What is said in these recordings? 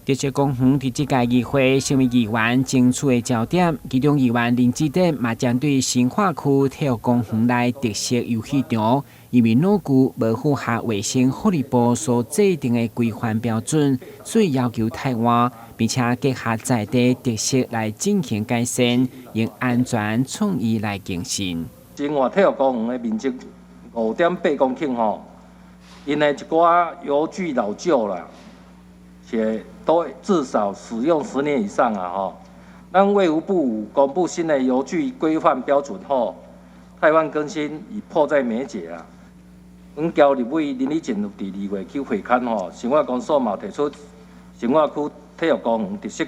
特色公園佇這屆議會成為議員爭取的焦點，其中議員林志典嘛針對新化區體育公園內特色遊戲場，因為老舊無符合衛生福利部所制定的規範標準，所以要求汰換，並且結合在地特色來進行改善，用安全創意來更新。新化體育公園的面積5.8公頃吼，𪜶的一寡遊具老舊啦，且都至少使用10年以上啊！吼，咱衛福部公布新的遊具規範標準後，汰換更新已迫在眉睫啊！阮交立委林麗錦有佇2月去會勘吼，新化公所嘛提出新化區體育公園特色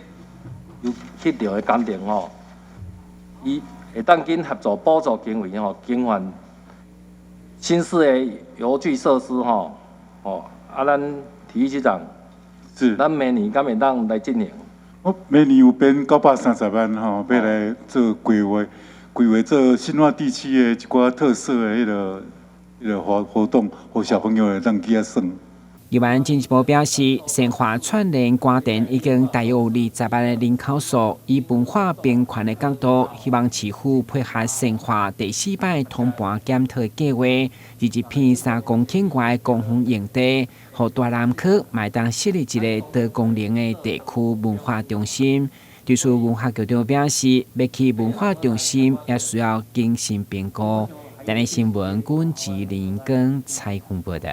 遊戲場的工程吼，伊會當緊合作補助經費吼，更換新式的遊具設施吼，吼啊，咱體育局長。是，咱明年敢會當來進行？我明年有編930萬吼，欲來做規劃，規劃做新化地區的一寡特色的彼個活動，予小朋友會當去遐耍。議員進一步表示，善化串聯關田已經大約有20萬的人口數，以文化平權的角度，希望市府配合善化第四擺通盤檢討計劃，佇一片3公頃外的公園用地，予大南區嘛會當設立一个多功能的地區文化中心。對此，文化局長表示，欲起文化中心也需要謹慎評估。台視新聞，郭志林跟采訪報道。